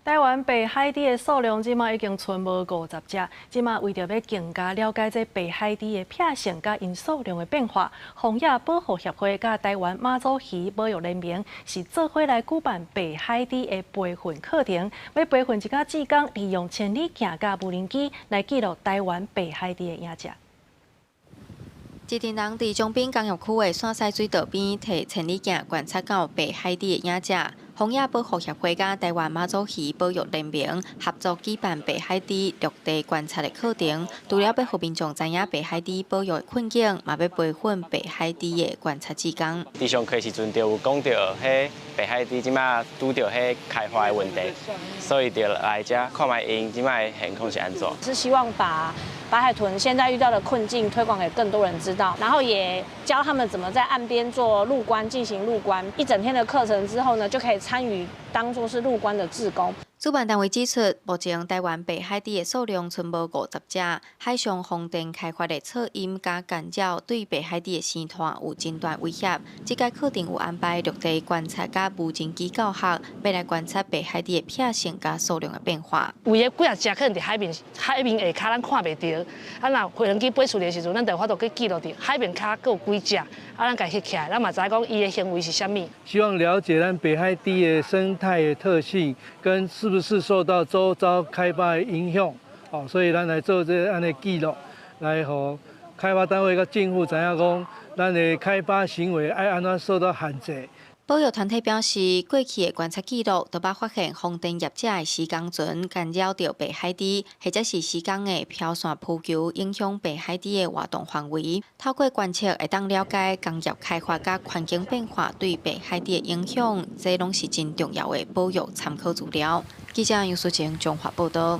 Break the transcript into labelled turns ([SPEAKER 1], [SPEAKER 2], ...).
[SPEAKER 1] 台灣白海豬的數量這馬已經賰無50隻，這馬為著欲更加了解這白海豬的習性佮𪜶數量的變化，荒野保護協會佮台灣媽祖魚保育聯盟是做伙來舉辦白海豬的培訓課程，欲培訓一寡志工，利用千里鏡佮無人機來記錄台灣白海豬的影像。
[SPEAKER 2] 一群人佇長濱工業區的線西水道邊，提千里鏡觀察到白海豬的影跡。荒野保護協會佮台灣媽祖魚保育聯盟合作舉辦白海豬陸地觀察的課程，除了欲予民眾知影白海豬保育的困境，嘛欲培訓白海豬的觀察志工。
[SPEAKER 3] 佇上課時陣就有講著，彼白海豬這馬拄著彼開發的問題，所以就來遮看覓𪜶這馬的現況是按怎。
[SPEAKER 4] 是希望把白海豚現在遇到的困境推廣給更多人知道，然後也教他們怎麼在岸邊做陸觀，進行陸觀。一整天的課程之後呢，就可以參與當作是陸觀的志工。
[SPEAKER 2] 主辦單位指出，目前台灣白海豬的數量賰無50隻，海上風電開發的噪音佮干擾對白海豬的生態有真大威脅。這屆課程有安排陸地觀察佮無人機教學，欲來觀察白海豬的習性佮數量的變化。
[SPEAKER 5] 有的幾若隻可能佇海面，海面下跤咱看袂著，啊若飛行機飛出來的時陣，咱就有法度去記錄佇海面跤閣有幾隻，啊咱共翕起來，咱嘛知影講伊的行為是啥物。
[SPEAKER 6] 希望了解咱白海豬的生態的特性，跟是不是受到周遭開發的影響，哦，所以咱來做這個按呢記錄，來予開發單位佮政府知影講，咱的開發行為愛按怎受到限制。
[SPEAKER 2] 保育團體表示，過去的觀察記錄都捌發現風電業者的施工船干擾著白海豬，或者是施工的飄線浮球影響白海豬的活動範圍。透過觀測，會當了解工業開發佮環境變化對白海豬的影響，這攏是真重要的保育參考資料。記者楊淑晴綜合報導。